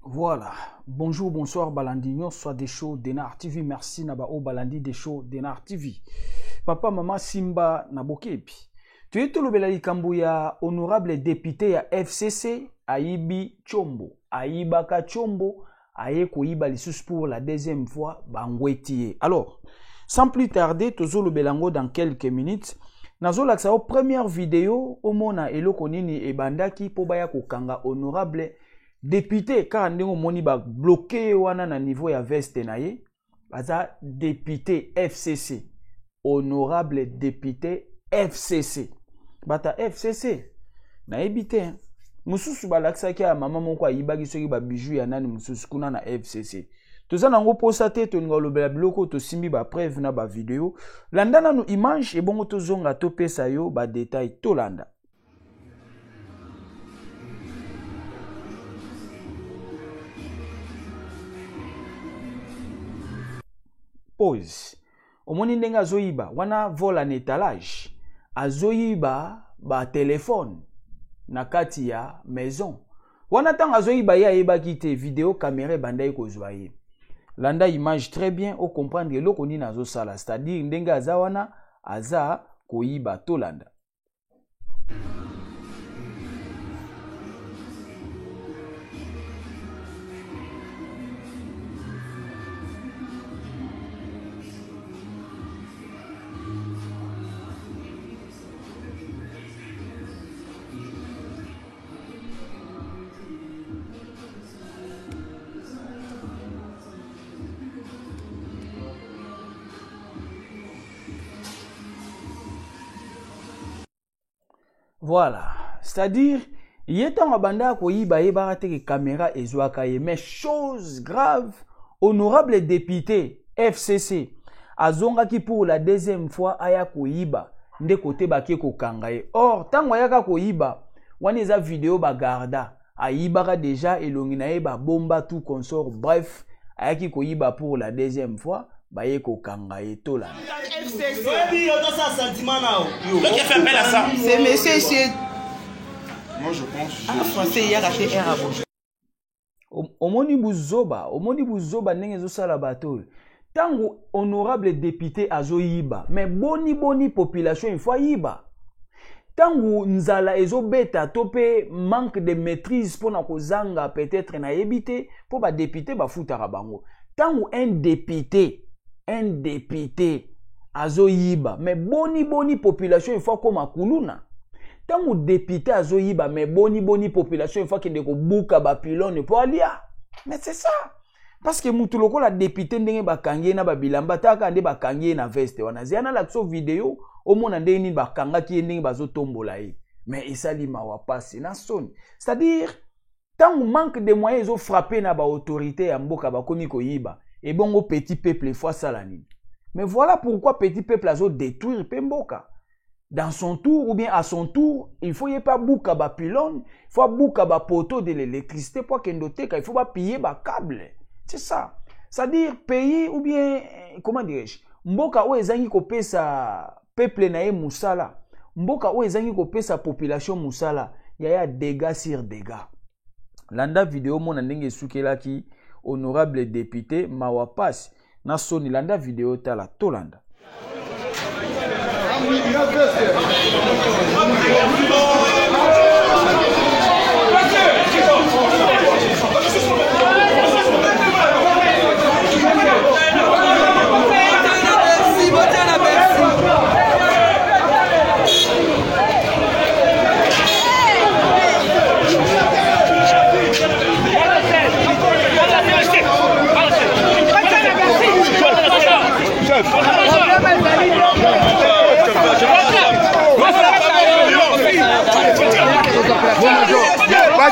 Voilà. Bonjour, bonsoir, Balandi nyonso des shows Denar TV. Merci na ba o Balandi des shows Denar TV. Papa, maman Simba na bokebi. Toye tolobela likambo ya honorable député ya FCC ayibi Chombo. Ayibaka Chombo aye koyiba lisusu pour la deuxième fois bangweti ye. Alors, sans plus tarder, tozolobela yango dans quelques minutes. Nazolakisa yo première vidéo omona eloko nini ebandaki mpo baya kokanga honorable député kaka ndenge omoni babloke ye wana na niveau ya veste na ye. Aza député FCC, honorable député FCC. Bata FCC nayebi te mosusu balakisaki ya mama moko ayibaki soki babiju ya nani mosusu kuna na FCC. Toza nango posa te, tolinga kolobela biloko, tosimbi ba preuve na ba video. Landa nanu image ebongo tozonga topesa yo ba detail. Tolanda. Pause. Omoni ndenge azoyiba wana vol en étalage, azoyiba ba téléphone na kati ya maison wana. Ntango azoyiba ye ayebaki te video caméra ebandaki kozwa ye. Landa image très bien, o comprendre eloko nini azosala, c'est-à-dire ndenge aza wana aza koyiba. Tolanda. Voilà, c'est-à-dire ye ntango abandaka koyiba ayebaka te ke caméra ezwaka ye. Mais chose grave, honorable député FCC azongaki pour la deuxième fois aya koyiba nde kote bake kokanga ye. Or ntango ayaka koyiba wana eza video bagarda, ayibaka déjà elongi na ye babomba tout consort. Bref, ayaki koyiba pour la deuxième fois, baye kokanga ye. Tolanda. C'est monsieur chez Moi je pense. Ah, français hier à TR à Bojo. Omoni buzoba, omoni buzoba ndenge ezosala bato oyo. Ntango honorable député azoyiba, mais boni boni population il faut ayiba. Ntango nzala ezobeta to pe manque de maîtrise mpona kozanga peut-être nayebi te mpo ba député bafutaka bango. Ntango un député azoyiba, mais boni boni population il faut akoma kuluna. Ntango député azoyiba, mais boni boni population il faut akende kobuka ba pylône mpo alia. Mais c'est ça. Parce que mutu lokola député ndenge bakangi ye na ba bilamba, taka nde bakangi ye na veste wana. Zia na lakso video omona ndenge nini bakangaki ye, ndenge bazotombola ye. Mais esali mawa pasi na soni. C'est-à-dire ntango manque de moyens ezo frapper na ba autorité ya mboka bakomi koyiba, ebongo petit peuple il faut asala nini? Mais voilà pourquoi petit peuple azo détruire pe mboka. Dans son tour ou bien à son tour, il faut y pas buka ba pylône, il faut buka ba poteau de l'électricité pour que ndoteka, il faut ba piller ba câble. C'est ça. C'est-à-dire pays ou bien comment dirais-je, mboka oyo ezangi kopesa peuple na ye musala, mboka oyo ezangi kopesa population musala, ya ya dégâts sur dégâts. Landa vidéo mona ndenge esukelaki honorable député mawa passe na soni. Landa vidéo tala tolanda.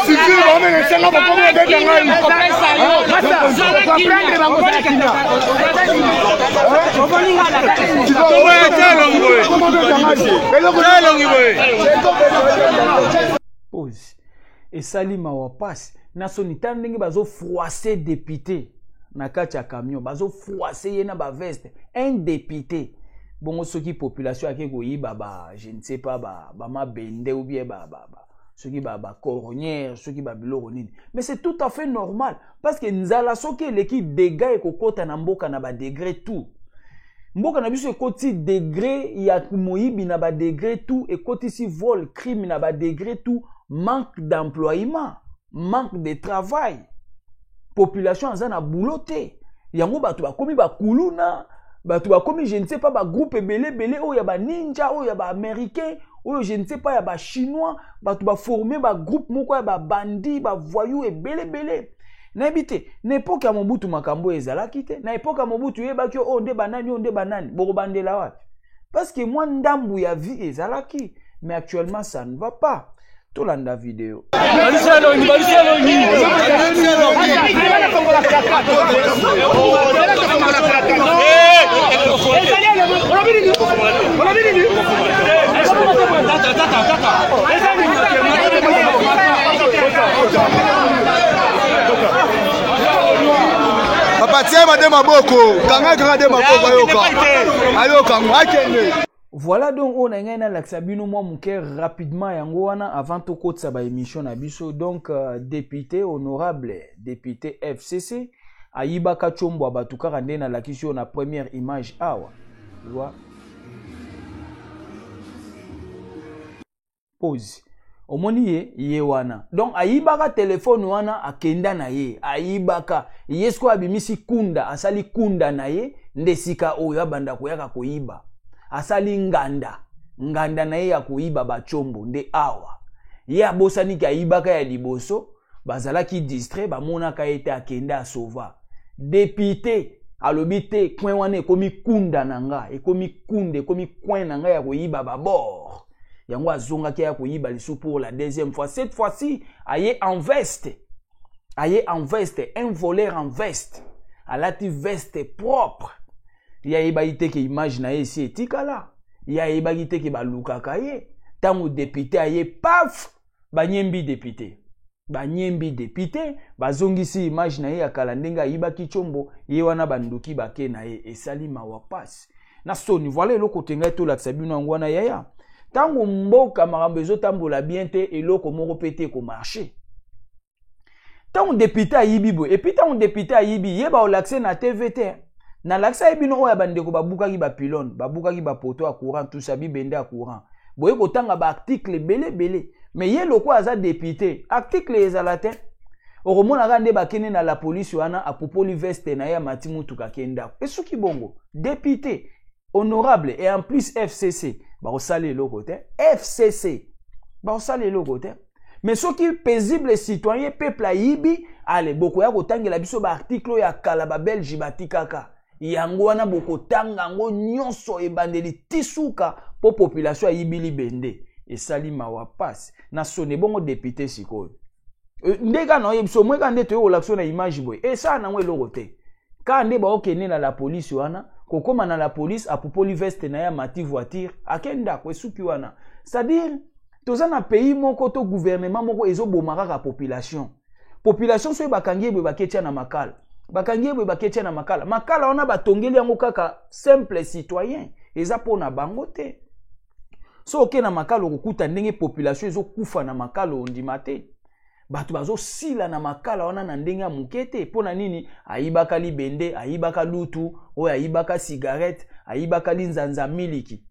Bacivile baomenesanga bakomi obeta ngai. Pause. Esali mawa, pasi na soni. Tala ndenge bazofroisser député na kati ya camion, bazofroisser ye na baveste. Un député bongo, soki population ake koyiba ba, je ne sais pas, bamabende ba ou bien ba soki bacornière, soki babiloko nini. Mais c'est tout à fait normal, parce que nzala soki eleki, dégâts ekokɔta na mboka na badegré tout. Mboka na biso ekoti degré ya moyibi na badegré tout, ekotisi vol, crime na badegré tout, manque d'emploiement, manque de travail, population aza na boulot te. Yango bato bakomi bakuluna, bato bakomi, je ne sais pas, bagroupe ebele ebele oyo ya baninja, oyo ya baaméricain, oyo, je ne sais pas, ya bachinois. Bato baforme bagroupe moko ya babandi, bavoyou ebele ebele. Nayebi te, na époque ya Mobutu makambo oyo ezalaki te. Na époque ya Mobutu oyebaki oyo nde banani, oyo nde banani, bokobandela wapi? Parce que mwa ndambu ya vie ezalaki, mais actuellement ça ne va pas. Tolanda video. Balisi elongi, balisi elongi. Papa, tia bade maboko, kanga kanga de maboko, ayoka ayoka ngo akende. Voilà, donc oyo na ngai nalakisa bino mwa moke rapidement yango wana avant tokotisa baémission na biso. Donc député, honorable député FCC, ayibaka tshombo ya bato kaka nde nalakisi oyo na première image awa. Wa pose, omoni ye, ye wana. Donc ayibaka telefone wana, akenda na ye, ayibaka ye. Sikoyo abimisi kunda, asali kunda na ye nde esika oyo abanda koyaka koyiba. Asali nganda, nganda na ye ya koyiba bacombo nde awa. Ye abosaniki ayibaka ya liboso, bazalaki distrait, bamonaka ye te, akende asova. Député alobi te, coin wana ekomi kunda na nga, ekomi kunda, ekomi coin na ngai ya koyiba babord. Yango azongaki ya koyiba lisu pour la deuxième fois. Cette fois-ci aye en veste, aye en veste, un voleur en veste, alati veste propre. Ye ayebaki te ke image na ye esi etikala, ye ayebaki te ke balukaka ye. Ntango député aye, paf, banyembi député, banyembi député, bazongisi image na ye ya kala ndenge ayibaki tshombo. Ye wana, banduki bake na ye. Esali mawa, pasi na soni. Voilà eloko te ngai tolakisa bino yango wana. Yaya, ntango mboka makambo ezotambola bien te, eloko moko mpe te ekomarcher. Ntango député ayibi boye, et puis ntango député ayibi, ye baolakise na TV te. Nalakisa ye bino oyo ya bandeko babukaki bapylône, babukaki bapoteau ya courant, tout ça, bibende ya courant. Boye kotanga baarticle ebele ebele, mais ye lokola aza député, article ezala te. Okomona kaka nde bakende na la police wana, apupoli veste na ye, amati mutuka, ake ndako, esuki bongo. Député honorable et en plus FCC, bakosala eloko te. FCC bakosala eloko te. Mais soki paisible citoyen, peuple ayibi, ale bokoya kotangela biso baarticle oyo ya kala babelge batikaka yango wana. Bokotanga yango nyonso ebandeli ti suka mpo population ayibi libende. Esali mawa, pasi na soni. Ebongo député sikoyo nde kaka na oyebi so omoi kaka nde toyei kolakisa na image boye, esala nango eloko te. Kaka nde baokende na la police wana, kokóma na la police, apupoli veste na ye, amati voiture, ake ndako, esuki wana. C'est-à-dire toza na pays moko to gouvernement moko ezoboma kaka population. Population soki bakangi ye boye, baketia na makala, bakangi ye boye, baketia na makala. Makala wana batongeli yango kaka simple citoyen, eza mpo na bango te. So oke na makala, okokuta ndenge population ezokufa na makala, ondima te. Bato bazosila na makala wana na ndenge ya moke te. Mpo na nini? Ayibaka libende, ayibaka lutu oyo, ayibaka cigarette, ayibaka linzanza, miliki.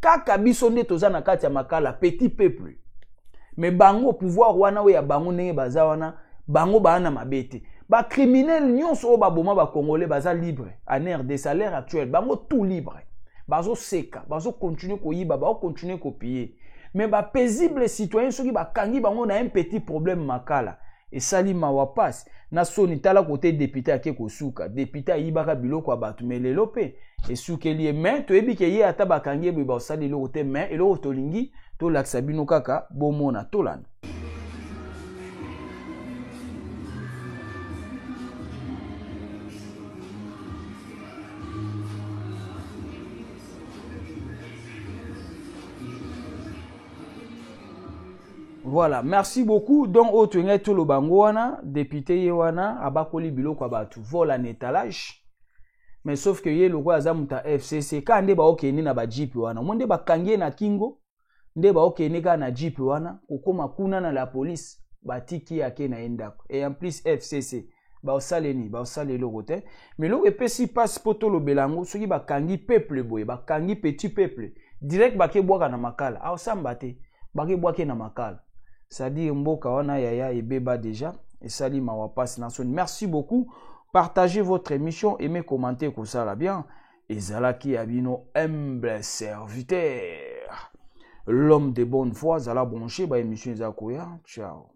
Kaka biso nde toza na kati ya makala, petit peuple. Mais bango, pouvoir wana oyo ya bango, ndenge baza wana, bango baa na mabe te. Bacriminel nyonso oyo baboma bacongolais baza libre en RDC à l'heure actuelle. Bango tout libre, bazoseka, bazocontinue koyiba, bazocontinue kopiller. Mais bapaisible citoyen, soki bakangi bango na un petit problème, makala. Esali mawa, pasi na soni. Tala kote député ake kosuka. Député ayibaka biloko ya bato, mais lelo mpe esukeli ye. Mais toyebi ke ye, ata bakangi ye boye, basali eloko te. Mais eloko tolingi tolakisa bino kaka, bomona, tolanda. Voilà, merci beaucoup. Donc oyo toyengai toloba yango wana, député ye wana abakoli biloko ya bato, vol en étalage. Mais sauf que ye lokola aza moto ya FCC, kaka nde baokende na bajeep wana, omoi nde bakangi ye na kingo, nde baokende kaka na jeep wana, kokóma kuna na la police, batiki ye ake na ye ndako. Et en plus FCC baosala nini? Baosala eloko te. Mais eloko epesi mpasi mpo tolobela yango, soki bakangi peuple boye, bakangi petit peuple direct, bakebwaka na makala, aosamba te, bakebwaki na makala. C'est-à-dire mboka wana yaya ebeba déjà, esali mawa, mpasi na soni. Merci beaucoup, partagez votre émission, aimez, commentez, kosala bien. Ezalaki ya bino humble serviteur, l'homme de bonne foi. Zala branché, baémission eza koya. Ciao.